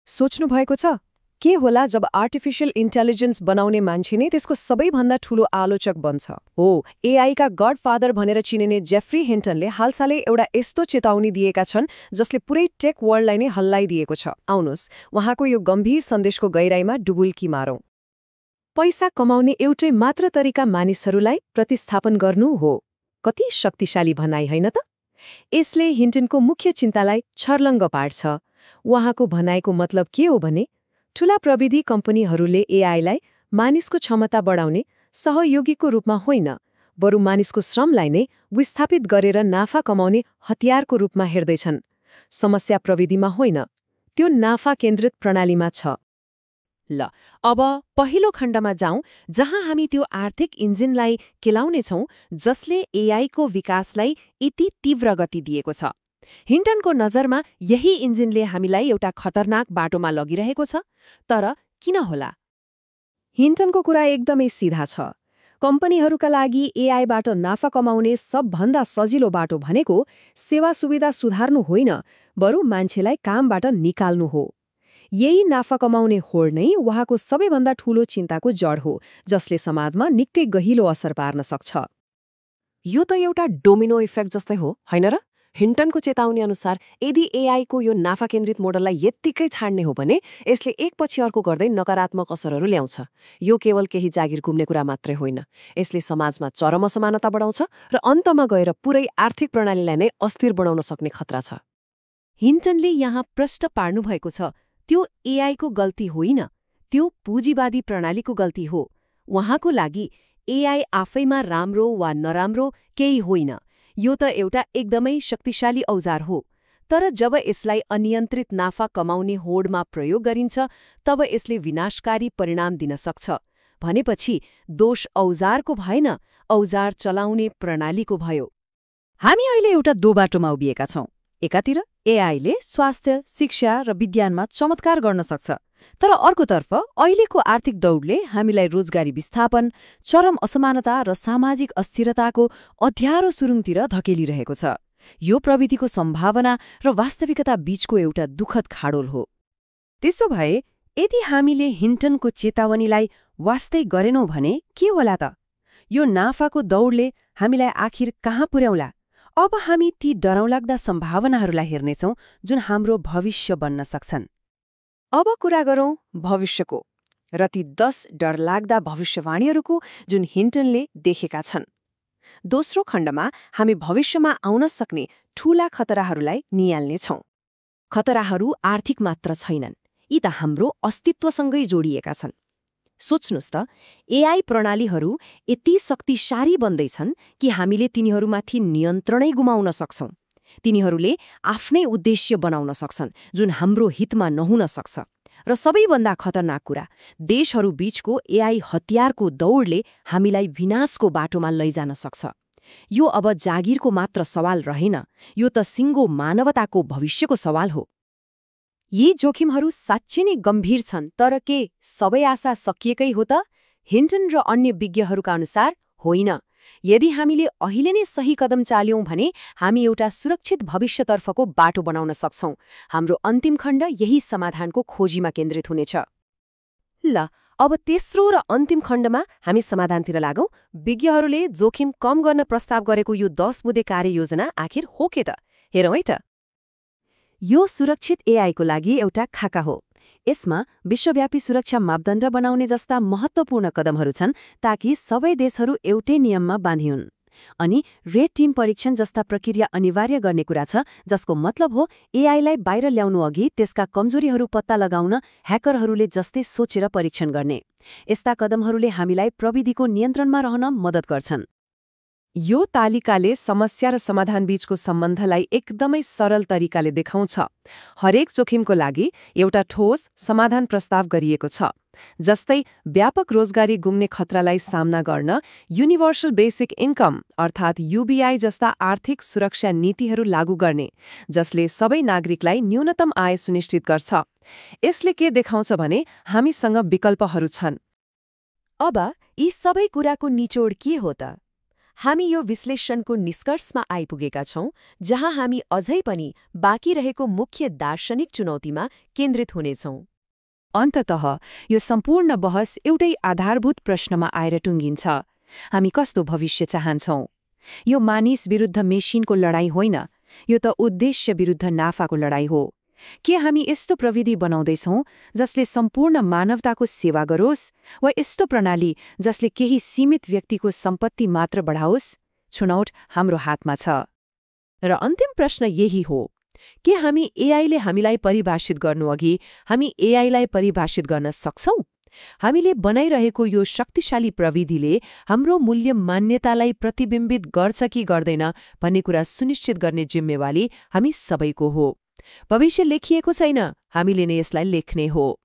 सोच्नु भएको छ के होला जब आर्टिफिशियल इन्टेलिजेन्स बनाउने मान्छे नै त्यसको सबैभन्दा ठूलो आलोचक बन्छ। हो, एआईका गडफादर भनेर चिनिने जेफ्री हिन्टनले हालसालै एउटा यस्तो चेतावनी दिएका छन् जसले पुरै टेक वर्ल्डलाई नै हल्लाइदिएको छ। आउनुहोस् उहाँको यो गम्भीर सन्देशको गहिराईमा डुबुल्की मारौं। पैसा कमाउने एउटै मात्र तरिका मानिसहरूलाई प्रतिस्थापन गर्नु हो। कति शक्तिशाली भनाइ होइन त? यसले हिन्टनको मुख्य चिन्तालाई छर्लङ्ग पार्छ। उहाँको भनाइको मतलब के हो भने ठूला प्रविधि कम्पनीहरूले एआईलाई मानिसको क्षमता बढाउने सहयोगीको रूपमा होइन, बरु मानिसको श्रमलाई नै विस्थापित गरेर नाफा कमाउने हतियारको रूपमा हेर्दैछन्। समस्या प्रविधिमा होइन, त्यो नाफा केन्द्रित प्रणालीमा छ। ल अब पहिलो खण्डमा जाउँ, जहाँ हामी त्यो आर्थिक इन्जिनलाई केलाउनेछौँ जसले एआईको विकासलाई यति तीव्र गति दिएको छ। हिन्टनको नजरमा यही इन्जिनले हामीलाई एउटा खतरनाक बाटोमा लगिरहेको छ। तर किन होला? हिन्टनको कुरा एकदमै सिधा छ। कम्पनीहरूका लागि एआईबाट नाफा कमाउने सबभन्दा सजिलो बाटो भनेको सेवा सुविधा सुधार्नु होइन, बरु मान्छेलाई कामबाट निकाल्नु हो। यही नाफा कमाउने होड नै उहाँको सबैभन्दा ठूलो चिन्ताको जड हो, जसले समाजमा निकै गहिलो असर पार्न सक्छ। यो त एउटा डोमिनो इफेक्ट जस्तै हो, होइन र? हिन्टनको चेतावनी अनुसार यदि एआईको यो नाफा केन्द्रित मोडललाई यत्तिकै छाड्ने हो भने यसले एकपछि अर्को गर्दै नकारात्मक असरहरू ल्याउँछ। यो केवल केही जागिर गुम्ने कुरा मात्रै होइन, यसले समाजमा चरम असमानता बढाउँछ र अन्तमा गएर पुरै आर्थिक प्रणालीलाई नै अस्थिर बनाउन सक्ने खतरा छ। हिन्टनले यहाँ प्रश्न पार्नु भएको छ, त्यो एआईको गल्ती होइन, त्यो पुँजीवादी प्रणालीको गल्ती हो। उहाँको लागि एआई आफैमा राम्रो वा नराम्रो केही होइन, यो त एउटा एकदमै शक्तिशाली औजार हो। तर जब यसलाई अनियन्त्रित नाफा कमाउने होडमा प्रयोग गरिन्छ तब यसले विनाशकारी परिणाम दिन सक्छ। भनेपछि दोष औजारको भएन, औजार चलाउने प्रणालीको भयो। हामी अहिले एउटा दोबाटोमा उभिएका छौँ। एकातिर एआईले स्वास्थ्य, शिक्षा र विज्ञानमा चमत्कार गर्न सक्छ, तर अर्कोतर्फ अहिलेको आर्थिक दौडले हामीलाई रोजगारी विस्थापन, चरम असमानता र सामाजिक अस्थिरताको अध्यारो सुरुङतिर धकेलिरहेको छ। यो प्रविधिको सम्भावना र वास्तविकता बीचको एउटा दुःखद खाडोल हो। त्यसो भए यदि हामीले हिन्टनको चेतावनीलाई वास्तै गरेनौँ भने के होला त? यो नाफाको दौडले हामीलाई आखिर कहाँ पुर्याउला? अब हामी ती डराउलाग्दा सम्भावनाहरूलाई हेर्नेछौँ जुन हाम्रो भविष्य बन्न सक्छन्। अब कुरा गरौँ भविष्यको र ती 10 डरलाग्दा भविष्यवाणीहरूको जुन हिन्टनले देखेका छन्। दोस्रो खण्डमा हामी भविष्यमा आउन सक्ने ठूला खतराहरूलाई नियाल्नेछौँ। खतराहरू आर्थिक मात्र छैनन्, यी त हाम्रो अस्तित्वसँगै जोडिएका छन्। सोच्नुस् त, एआई प्रणालीहरू यति शक्तिशाली बन्दैछन् कि हामीले तिनीहरूमाथि नियन्त्रणै गुमाउन सक्छौँ। तिनीहरूले आफ्नै उद्देश्य बनाउन सक्छन् जुन हाम्रो हितमा नहुन सक्छ। र सबैभन्दा खतरनाक कुरा, देशहरू बीचको एआई हतियारको दौडले हामीलाई विनाशको बाटोमा लैजान सक्छ। यो अब जागिरको मात्र सवाल रहेन, यो त सिङ्गो मानवताको भविष्यको सवाल हो। यी जोखिमहरू साँच्चै नै गम्भीर छन्, तर के सबै आशा सकिएकै हो त? हिन्टन र अन्य विज्ञहरूका अनुसार होइन। यदि हामीले अहिले नै सही कदम चाल्यौँ भने हामी एउटा सुरक्षित भविष्यतर्फको बाटो बनाउन सक्छौँ। हाम्रो अन्तिम खण्ड यही समाधानको खोजीमा केन्द्रित हुनेछ। ल अब तेस्रो र अन्तिम खण्डमा हामी समाधानतिर लागौँ। विज्ञहरूले जोखिम कम गर्न प्रस्ताव गरेको यो 10 बुँदे कार्ययोजना आखिर हो के त? हेरौँ है त। यो सुरक्षित एआईको लागि एउटा खाका हो। यसमा विश्वव्यापी सुरक्षा मापदण्ड बनाउने जस्ता महत्त्वपूर्ण कदमहरू छन् ताकि सबै देशहरू एउटै नियममा बाँधिउन्। अनि रेड टिम परीक्षण जस्ता प्रक्रिया अनिवार्य गर्ने कुरा छ, जसको मतलब हो एआईलाई बाहिर ल्याउनु अघि त्यसका कमजोरीहरू पत्ता लगाउन ह्याकरहरूले जस्तै सोचेर परीक्षण गर्ने। यस्ता कदमहरूले हामीलाई प्रविधिको नियन्त्रणमा रहन मद्दत गर्छन्। यो तालिकाले समस्या र समाधान बीचको सम्बन्धलाई एकदमै सरल तरिकाले देखाउँछ। हरेक जोखिमको लागि एउटा ठोस समाधान प्रस्ताव गरिएको छ। जस्तै व्यापक रोजगारी गुम्ने खतरालाई सामना गर्न युनिभर्सल बेसिक इन्कम अर्थात् युबीआई जस्ता आर्थिक सुरक्षा नीतिहरू लागू गर्ने, जसले सबै नागरिकलाई न्यूनतम आय सुनिश्चित गर्छ। यसले के देखाउँछ भने हामीसँग विकल्पहरू छन्। अब यी सबै कुराको निचोड के हो त? हामी यो विश्लेषणको निष्कर्षमा आइपुगेका छौं, जहाँ हामी अझै पनि बाँकी रहेको मुख्य दार्शनिक चुनौतीमा केन्द्रित हुनेछौं। अन्ततः यो सम्पूर्ण बहस एउटै आधारभूत प्रश्नमा आएर टुङ्गिन्छ। हामी कस्तो भविष्य चाहन्छौं? यो मानिस विरुद्ध मेसिनको लडाईँ होइन, यो त उद्देश्य विरुद्ध नाफाको लडाईँ हो। के हामी यस्तो प्रविधि बनाउँदैछौं जसले सम्पूर्ण मानवताको सेवा गरोस्, वा यस्तो प्रणाली जसले केही सीमित व्यक्तिको सम्पत्ति मात्र बढाओस्? छुनौट हाम्रो हातमा छ। र अन्तिम प्रश्न यही हो, के हामी एआईले हामीलाई परिभाषित गर्नुअघि हामी एआईलाई परिभाषित गर्न सक्छौं? हामीले बनाइरहेको यो शक्तिशाली प्रविधिले हाम्रो मूल्य मान्यतालाई प्रतिबिम्बित गर्छ कि गर्दैन भन्ने कुरा सुनिश्चित गर्ने जिम्मेवारी हामी सबैको हो। भविष्य लेखिएको छैन, हामीले नै यसलाई लेख्ने हो।